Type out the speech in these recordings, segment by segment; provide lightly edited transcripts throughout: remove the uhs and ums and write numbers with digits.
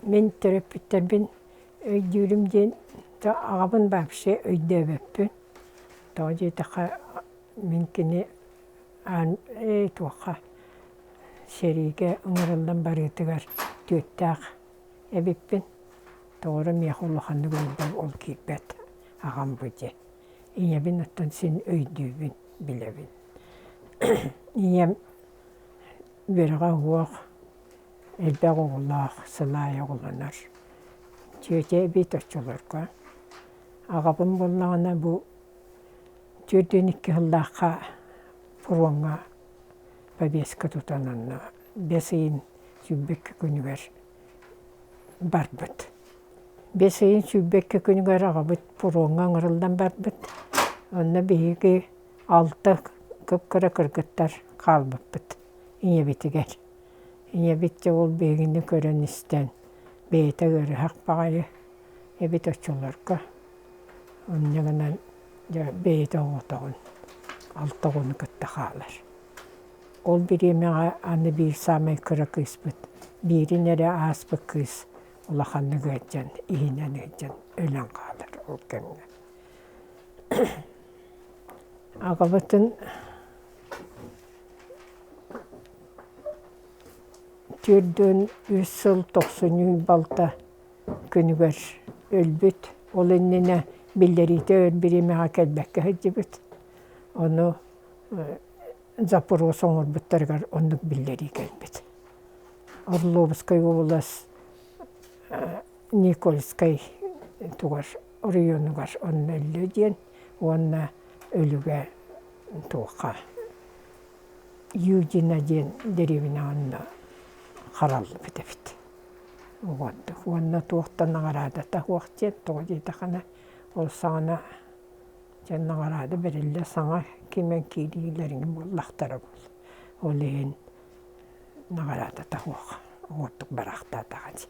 Мин төрөппүттэрбин өйдүүрүм диэн аҕабын вообще өйдөөбөппүн. Тоҕо диэтэххэ мин кини аан ээ туохха сэриигэ ыҥырыллан барыытыгар түөттээх эбиппин. Тоҕо эрэ миэхэ улаханнык өйдөөх ол киирбэт аҕам бу диэн. Ийэбин оттон син өйдүүбүн, билэбин. Ийэм үөрэҕэ уһуох, элбэх оҕолоох, сыл аайы оҕолонор. Чүөчэ эбит оччолорго. Аҕабын буоллаҕына бу 42 сыллаахха фроҥҥа повестка тутан онно бэс ыйын 22 күнүгэр барбыт. Бэс ыйын 22 күнүгэр аҕабыт фроҥҥа ыҥырыллан барбыт. Онно биһиги алта кып-кыра кыргыттар хаалбыппыт ийэбитигэр. Ийэбит дьэ ол биһигини көрөн-истэн бэйэтэ ыарыһах баҕайы эбит оччолорго. Онньо гынан дьэ бэйэтэ оҕотоҕун алта оҕону кытта хаалар. Ол бириэмэҕэ аны биир саамай кыра кыыспыт, биирин эрэ ааспыт кыыс улаханнык ыалдьан, иһинэн ыалдьан өлөн хаалар ол кэмҥэ. Аҕабытын 43 сыл тохсунньу балта күнүгэр өлбүт. Ол иннинэ биллэриитэ өр бириэмэҕэ кэлбэккэ сылдьыбыт. Ону запрос оҥорбуттарыгар оннук биллэрии кэлбит. Орловскай уобалас Никольскай тугар оройуонугар онно өллө диэн уонна өлүгэ туохха Юдина диэн дэриэбинэ онно хараллыбыт эбит. Уонна туох да наҕараадата суох диэн тоҕо диэтэххинэ ол саҕана дьэ наҕараада бэриллэ саҥа кимэн киириилэриҥ буоллахтара буолуо. Ол иһин наҕараадата суох оҕотук бараахтаатаҕа дии.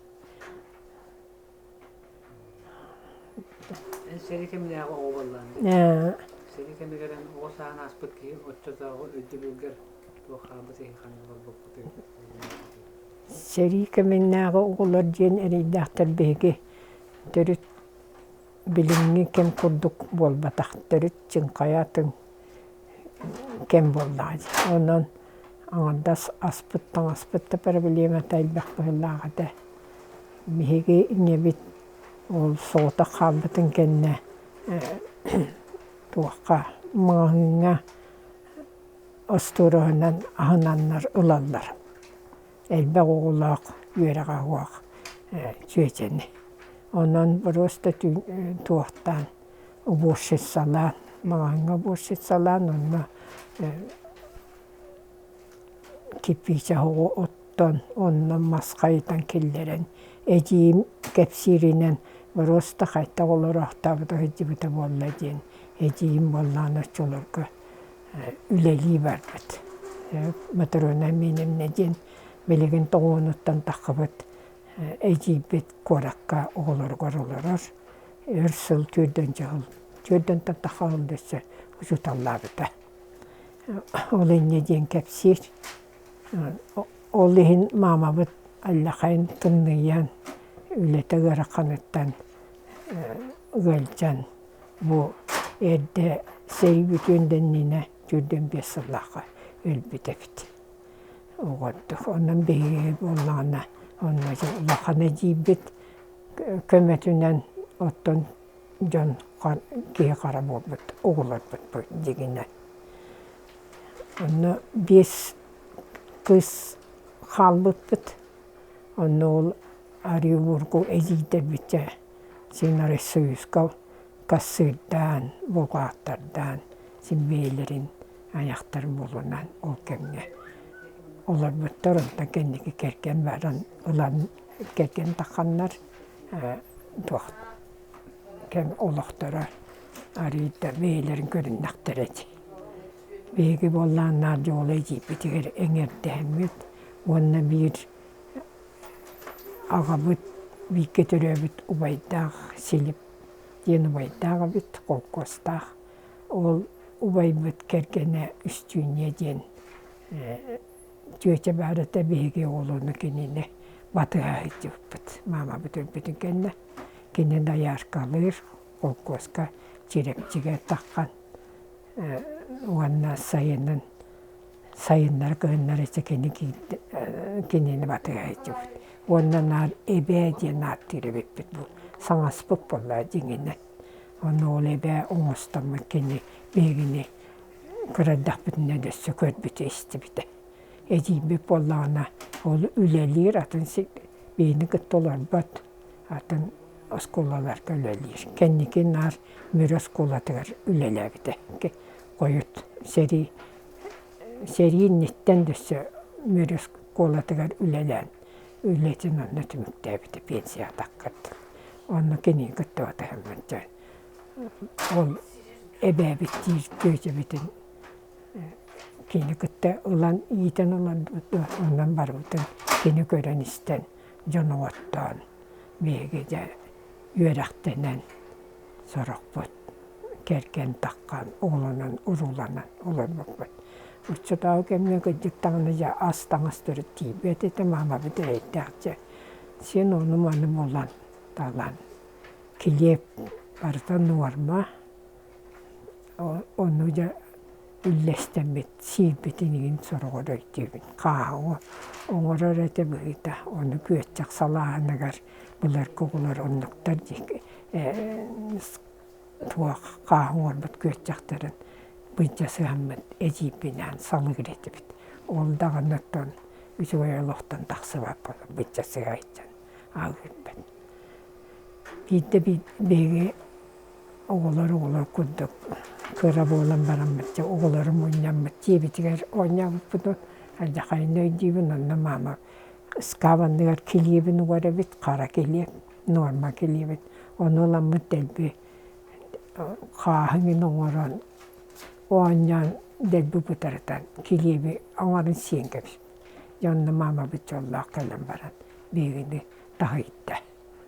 Эн сэрии кэминээҕи оҕо буоллаҕыҥ. Сэрии кэмигэр эн оҕо сааһын ааспыт киһи оччотооҕу өйдөбүлгэр туох хаалбыт иһин ханна олорбуккутуй? Сэрии кэминээҕи оҕолор диэн эрэйдээхтэр биһиги төрүт билиҥҥи кэм курдук буолбатах, төрүт чыҥхайа атын кэм буоллаҕа дии. Онон аҥардас аспыт таҥаспыт да проблемата элбэх быһыылаах этэ. Биһиги ийэбит ол соҕотох хаалбытын кэннэ туохха маҕаһыыҥҥа остуоруһунан аһынаннар ылаллар. Элбэх оҕолоох үөрэҕэ суох чүөчэни. Онон боруоста туохтаан уборщицалаан, маҕаһыыҥҥа уборщицалаан онно кирпиичэ оһоҕу оттон, онно мас хайытан киллэрэн, эдьиийим кэпсииринэн боруоста хайдах олороохтообута сылдьыбыта буолла диэн эдьиийим буоллаҕына оччолорго үлэлии барбыт. Матрена Миновна диэн билигин тоҕуонуттан таххыбыт эдьиийбит куоракка оҕолоругар олорор. Өр сыл түөрдэнчэ сыл, түөрдэнтэн тахха сыл өссө учууталлаабыта. Ол инньэ диэн кэпсиир. Ол иһин маамабыт аллахайын тымныйан, үлэтэ ыараханыттан ыалдьан Бу эрдэ сэрии бүтүөн да иннинэ 45 сыллаахха өлбүт эбит. Оҕордук. Онон биһиги буоллаҕына онно улахан эдьиийбит көмөтүнэн оттон дьон киһи хара буолбут оҕолорбут дьиҥинэн. Онно биэс кыыс хаалбыппыт. Онно ол арыы обургу эдьиийдэрбит дьэ син арай Союзка кассыырдаан, бухгалтардаан син бэйэлэрин айахтарын булунан ол кэмҥэ олорбуттар. Онтон кэнники кэргэн баран ылан кэргэн тахханнар туох кэм олохторо арыый да бэйэлэрин көрүннэхтэрэ дии. Биһиги буоллаан наар дьоҕулай эдьиийбитигэр эҥэрдэһэммит уонна биир Аҕабыт бииргэ төрөөбүт убайдаах Силип диэн убайдаах эбит, холкуостаах. Ол убайбыт кэргэнэ Үстүүнньэ диэн тетя баар этэ, биһиги оҕолору кинини. батыһа сылдьыбыппыт. Маамабыт өлбүтүн кэннэ кини дояркалыыр, холкуоска чирэпчигэ таххан уонна сайынын сайыннары кыһыннары ити кини кинини батыһа сылдьыбыт. Уонна наар эбээ диэн ааттыыр эбиппит бу саҥаспыт буолла дьиҥинэн. Ону ол эбээ оҥостоммут кини биһигини кыра эрдэхпитинэ да өссө көрбүтэ истибитэ. Эдьиийбит буоллаҕына ол үлэлиир атын биһигини кытта олорбот атын оскуолаларга үлэлиир. Кэнники наар Мүрү оскуолатыгар үлэлээбитэ. Хойут сэрии сэрии инниттэн да өссө Мүрү оскуолатыгар үлэлээн үлэтин онно түмүктээбитэ пенсияҕа таххыт. Онно кинини кытта батыһаммын дьэ ол эбээбит диир тетябитин кини кытта ылан иитэн ылан онон барыбытын кини көрөн-истэн дьон оҥоттоон биһиги дьэ үөрэхтэнэн сорохпут кэргэн таххан оҕолонон урууланан олорбуппут. Оччотооҕу кэмҥэ кырдьык даҕаны дьэ ас-таҥас төрүт тиийбэт этэ маамабыт эрэйдээх дьэ син ону-маны булан талан килиэп барыта нуорма Ону дьэ үллэстэммит сиирбитин игин сороҕор өйдүүбүн. Хааһы оҥорор этэ быһыыта, ону күөччэх салааһыныгар былыргы оҕолор оннуктар дии туох хааһы оҥорбут күөччэхтэрин быдьа сыһаммыт эдьиийбинээн салыыр этибит. Ол даҕаны оттон үчүгэй олохтон тахсыбат буолан быдьа сыһа сылдьан аҕыырбыт. Биирдэ биһиги оҕолор оҕолор курдук кыра буолан бараммыт дьэ оҕолору мунньаммыт дьиэбитигэр оонньообуппутун алдьархайын өйдүүбүн онно маама ыскаап анныгар килиэбин угар эбит хара килиэп нуорма килиэбин ону ыламмыт дэлби хааһы мин оҥорон оонньоон дэлби бытарытан килиэби оҥорон сиэн кэбиспит дьэ онно маамабыт дьоллоох кэлэн баран биһигини таһыйда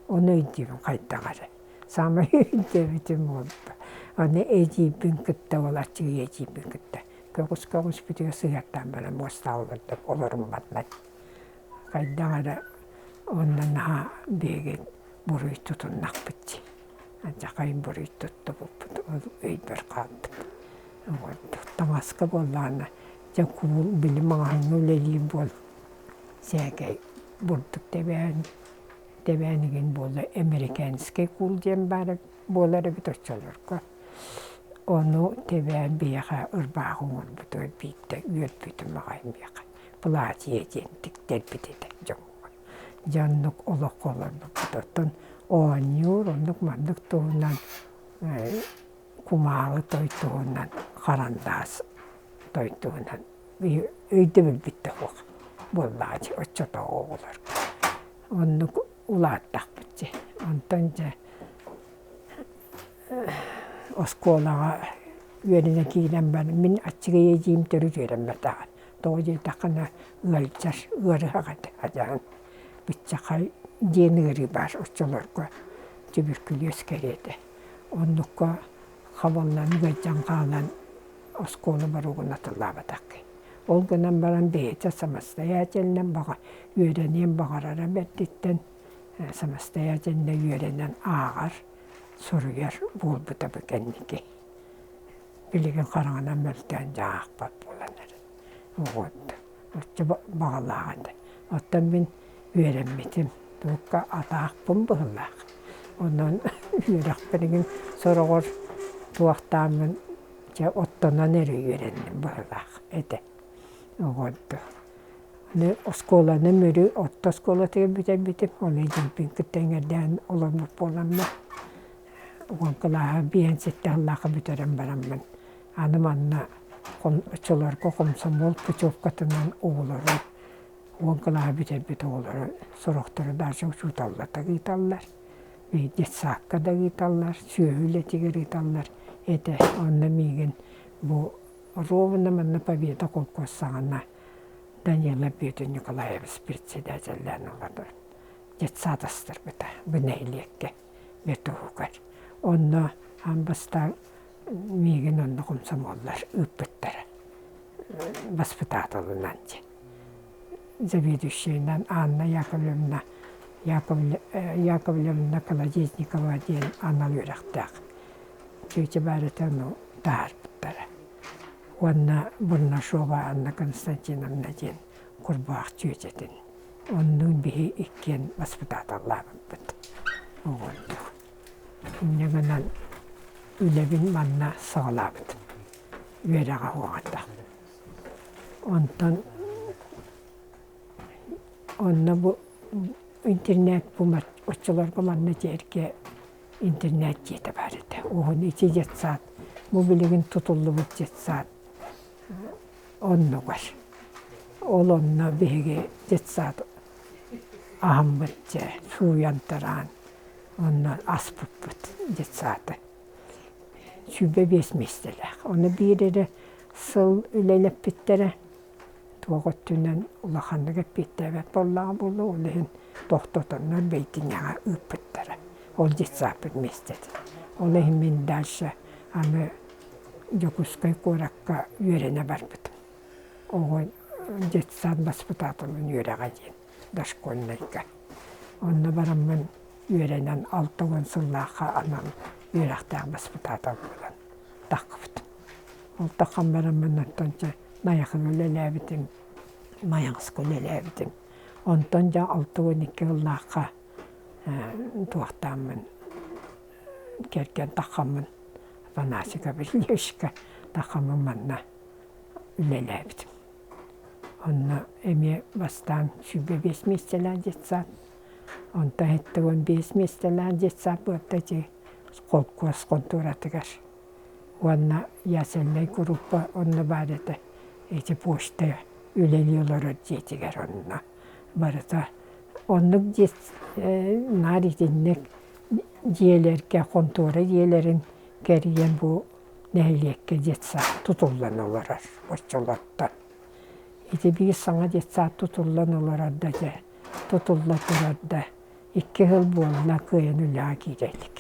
Ону өйдүүбүн хайдах эрэ. Саамай өйдөөбүтүм буолла. Аны эдьиийбин кытта ол аччыгый эдьиийбин кытта көҕүс-көҕүспүтүгэр сыһыартаан баран муостаҕа олордум олорумматынан. Хайдах эрэ онно наһаа биһиги буруй тутуннахпыт дии. Алдьархай буруй туттубуппут ол өйбөр хаалбыт. Таҥаска буоллаҕына дьэ куул били маҕаһыыҥҥа үлэлиир буол сээкэй бурдук тэбээн тэбээнигин буолла эмэрикээнискэй куул диэн баар буолар эбит оччолорго. Ону тэбээн биһиэхэ ырбаахы оҥорбутугар биирдэ үөрбүтүм аҕай миэхэ. Платье диэн тиктэрбит этэ дьоҥҥо. Дьэ оннук олоххо олорбуппут. Оттон оонньуур оннук-маннык туһунан кумааҕы той туһунан харандаас той туһунан өйдөбүлбүт да суох буоллаҕа дии оччотооҕу оҕолорго. Оннук улааттахпыт дии. Онтон дьэ оскуолаҕа үөрэнэ киирэн баран мин аччыгый эдьиийим төрүт үөрэммэтэҕэ. Тоҕо диэтэххинэ ыалдьар, ыарыһах этэ адьаһын. Быччахай диэн ыарыы баар оччолорго түбүркүлүөс кэриэтэ. Оннукка хабыллан ыалдьан хаалан оскуола боруогун атыллаабатах киһи. Ол гынан баран бэйэтэ самостоятельно баҕа үөрэниэн баҕарара бэрдиттэн самостоятельно үөрэнэн ааҕар, суруйар буолбута бу кэнники. Билигин хараҥанан мөлтөөн дьэ аахпат буолан эрэр. Вот. Оччо баҕалаах этэ. Оттон мин үөрэммитим. Туукка атаахпын быһыылаах. Онон үөрэхпин игин сороҕор туохтааммын дьэ оттонон эрэ үөрэнним быһыылаах этэ. Оҕонньор. Аны оскуоланы Мүрү орто оскуолатыгар бүтэрбитим. Ону эдьиийбин кытта эҥэрдээн олорбут буоламмын уон кылааһы биэһин сэттэ сыллаахха бүтэрэн бараммын аны манна оччолорго хомсомуол путевкатынан оҕолору уон кылааһы бүтэрбит оҕолору сорохтору даже учууталлата ыыталлар детсадка да ыыталлар сүөһү үлэтигэр ыыталлар этэ онно миигин бу ровно манна Победа холкуос саҕана Данила Петр Николаевич председателлээн олорор детсад астарбыта бу нэһилиэккэ бэрт уһугар онно аан бастаан миигин онно хомсомуоллар ыыппыттара баспытааталынан диэн. заведующайынан Анна Яковлевна Яковлевна Колодезникова диэн анал үөрэхтээх чүөчэ баар этэ, ону таһаарбыттара. Уонна Бурнашова Анна Константиновна диэн курбуһах чүөчэтин. Оннуун биһи иккиэн баспытааталлаабыппыт. Оҕонньор. Инньэ гынан үлэбин манна саҕалаабытым. Үөрэҕэ уоҕата. Онтон онно бу интернет бу оччолорго манна дьиэргэ интернет дьиэтэ баар этэ. Уһун ити детсад бу билигин тутуллубут детсад оннугар. Ол онно биһиги детсад аһаммыт дьэ сууйан тараан онно аспыппыт детсады. 25 миэстэлээх. Ону биир эрэ сыл үлэлэппиттэрэ. Туох өттүнэн улаханнык эппиэттээбэт буоллаҕа буолуо, ол иһин тохтотоннор бэйдиҥэҕэ ыыппыттара. Ол детсадпыт миэстэтин. Ол иһин мин дальше аны Дьокуускай куоракка үөрэнэ барбытым. Оҕо детсад баспытаатылын үөрэҕэ диэн дошкольнайга. Онно бараммын үөрэнэн 60 сыллаахха анал үөрэхтээх баспытаатал буолан таххыбытым. Ол таххан бараммын оттон чэ Найахыга үлэлээбитим, Майаҕаска үлэлээбитим. Онтон дьэ 62 сыллаахха туохтааммын кэргэн таххаммын Афанасий Гаврильевичка таххаммын манна үлэлээбитим. Онно эмиэ бастаан 25 миэстэлээх детсад, онтон 75 миэстэлээх детсад буолта ити холкуос хонтуоратыгар. Уонна ясельнай группа онно баар этэ. Ити почта үлэлии олорор дьиэтигэр онно барыта оннук дьиэ наар итинник дьиэлэргэ хонтуора дьиэлэрин кэрийэн бу нэһилиэккэ детсад тутуллан олорор оччолортон. Ити биир саҥа детсад тутуллан олорор да дьэ тутулла турар да икки сыл буолла кыайан үлэҕэ киирэ илик.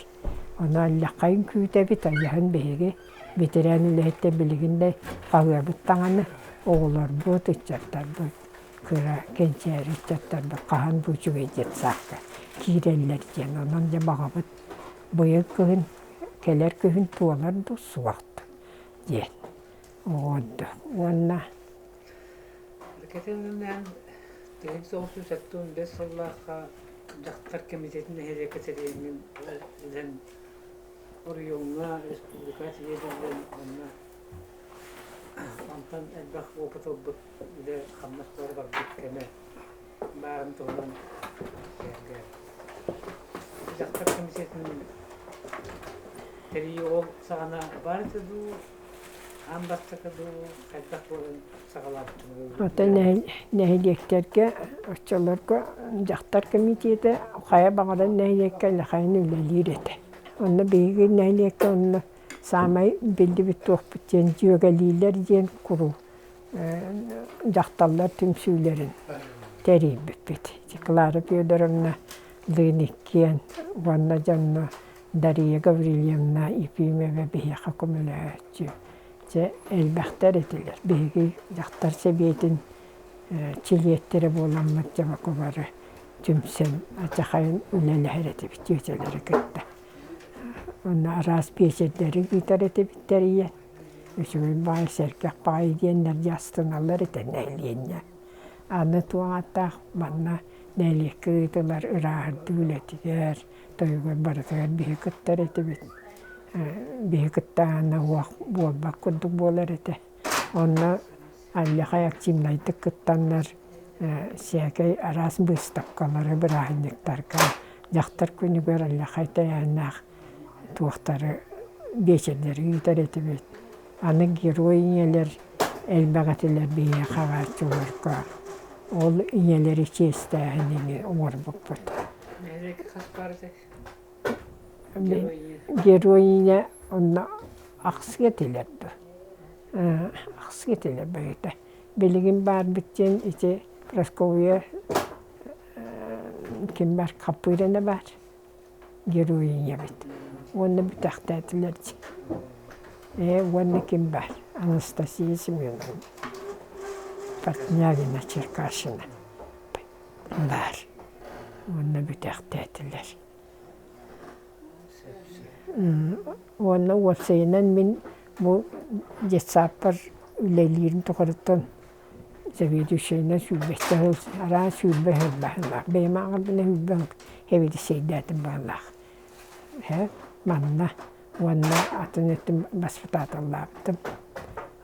Ону аллаххайын күүтэбит, айаһын биһиги бэтэрээн үлэһиттэр билигин да хаһыабыт даҕаны оҕолорбут, ыччаттарбыт кыра кэнчээри ыччаттарбыт хаһан бу үчүгэй детсадка киирэллэр диэн. Онон дьэ баҕабыт быйыл кыһын кэлэр күһүн туолар дуу суох дуу диэн оҕордо уонна Кэтэнинэн 1975 сыллаахха дьахтар кэмитиэтин нэһилиэккэ тэрийэммин үлэн оройуоҥҥа, республикаҕа тиийэллэрин уонна онтон элбэх опыт ылбыт үлэ хамнас туора барбыт кэмэ баарын туһунан дьахтар кэмитиэтин тэрийии ол саҕана баар этэ дуу, аан бастакы дуу, хайдах буолан саҕалаабытыҥ? Оттон нэһилиэктэргэ оччолорго дьахтар кэмитиэтэ хайа баҕарар нэһилиэккэ улаханын үлэлиир этэ. Онно биһиги нэһилиэккэ онно саамай биллибит туохпут диэн дьүөгэлиилэр диэн куруук дьахталлар түмсүүлэрин тэрийбиппит. Клара Федоровна Лыын иккиэн уонна дьонно Дария Гаврильевна Ефимова биһиэхэ көмөлөһөөччү. Дьэ элбэхтэр этилэр. Биһиги дьахтар сэбиэтин чилиэттэрэ буоламмыт дьэ бары түмсэн ачахайын үлэлэһэр этибит тетялары кытта. Онно араас биэчэрдэри ыытар этибит тэрийэн. Үчүгэй баай, сэргэх баай диэннэр дьэ астыналлар этэ нэһилиэнньэ. Аны туох ааттаах манна нэһилиэккэ ыытылар ырааһырдыы үлэтигэр, тойугар барытыгар биһи кыттар этибит. Биһи кыттаана уох буолбат курдук буолар этэ. Онно аллахай активнайдык кыттаннар сээкэй араас быыстапкалары, бырааһынньыктарга, дьахтар күнүгэр аллахай тэрээһиннээх туохтары биэчэрдэри ыытар этибит. Аны герой ийэлэр элбэх этилэр биһиэхэ аҕааччыларга. Ол ийэлэри чиэстээһини оҥорбуппут. Герой ийэ онно ахсыа этилэр дуо? Ахсыа этилэр бэйэтэ. Билигин баарбыт диэн ити Прасковья ким баар Хаппыырана баар. Герой ийэбит уонна бүтэхтээтилэр дии. Ээ уонна ким баар? Анастасия Семеновна Портнягина Черкашина. баар. Уонна бүтэхтээтилэр. Уонна уопсайынан мин бу детсадпар үлэлиирим тухарыттан заведующайынан сүүрбэччэ сыл, араас 20 сыл баһылаах. Бэйэм ааҕарбына 20 сэбиэдиссэйдээтим баһылаах. Ээ манна уонна атын өттүн баспытааталлаабытым.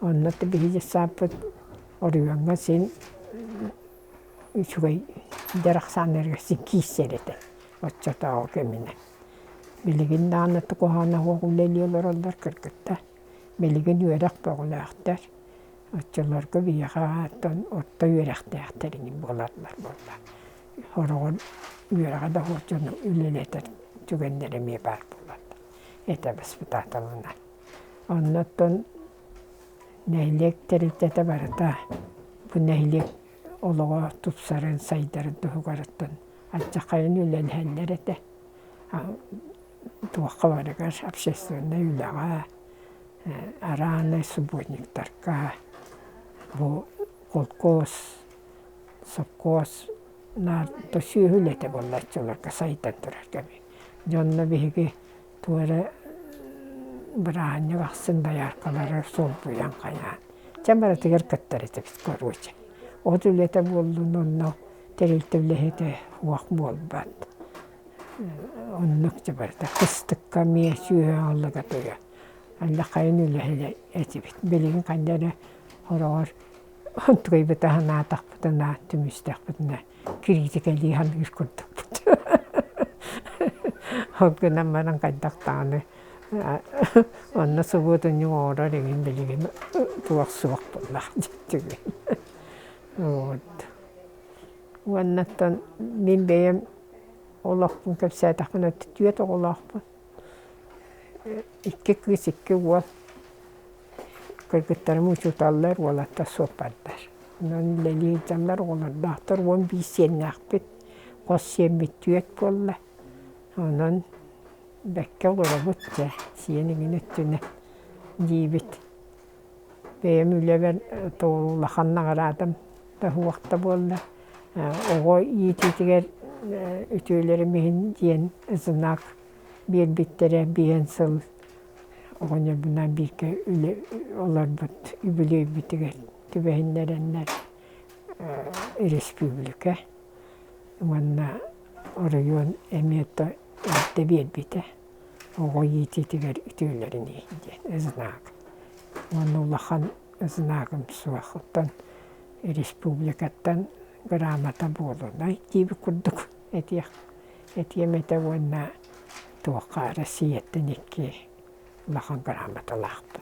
Онно биһиги детсадпыт оройуоҥҥа син үчүгэй дэр ахсааннарыгар син киирсэр этэ оччотооҕу кэминэн. Билигин даҕаны куһаҕана суох үлэлии олороллор кыргыттар. Билигин үөрэх бөҕөлөөхтөр. Оччолорго биһиэхэ оттон орто үөрэхтээхтэр иҥин буолаллар буолла. Сороҕор үөрэҕэ да суох дьону үлэлэтэр түгэннэр эмиэ баар буолаллар этэ баспытааталынан. Онно оттон нэһилиэк тэрилтэтэ барыта бу нэһилиэк олоҕо тупсарын, сайдарын туһугар оттон алдьархайын үлэлэһэллэр этэ. Туохха барыгар общественнай үлэҕэ, араанай субботниктарга, бу холкуос, сопхуос наар сүөһү үлэтэ буолла оччолорго сайдан турар кэми. Дьонно биһиги тугу эрэ бырааһынньык ахсын дояркалары солбуйан хайаан чэ барытыгар кыттар этибит короче. От үлэтэ буоллун онно тэрилтэ үлэһитэ уох буолбат. Оннук дьэ барыта кыстыкка эмиэ сүөһү аҕаллыга туйа. Аллахайын үлэһитэ этибит. Билигин ханна эрэ хороҕор онтукайбыта санаатахпытына, түмүстэхпитинэ кириитикэлии саныыр курдукпут. Ол гынан баран хайдах даҕаны онно субуотунньук оҥорор эҥин билигин туох суох буоллах диэччигин. Вот. Уоннаттан мин бэйэм олохпун кэпсээтэхпинэ түөрт оҕолоохпун. Икки кыыс, икки уол. Кыргыттарым учууталлар, уолаттар суоппардар. Онон үлэлии сылдьаллар, оҕолордоохтор 11 сиэннээхпит, хос сиэммит түөрт буолла. Онон бэккэ олоробут дьэ, сиэн иҥин өттүнэн диибит. Бэйэм үлэбэр улахан наҕараадам да суох да буолла. Оҕо иитиитигэр үтүөлэрим иһин диэн знак биэрбиттэрэ биэн сыл оҕонньорбунаан бииргэ үлэ олорбут үбүлүөйбүтүгэр түбэһиннэрэннэр республика уонна оройуон эмиэ эрдэ биэрбитэ оҕо иитиитигэр үтүөлэрин иһин диэн знак уонна улахан знагым суох оттон республикаттан грамота буолунай диэбит курдук этиэх этиэм этэ уонна туохха Россияттан икки улахан грамоталаахпын.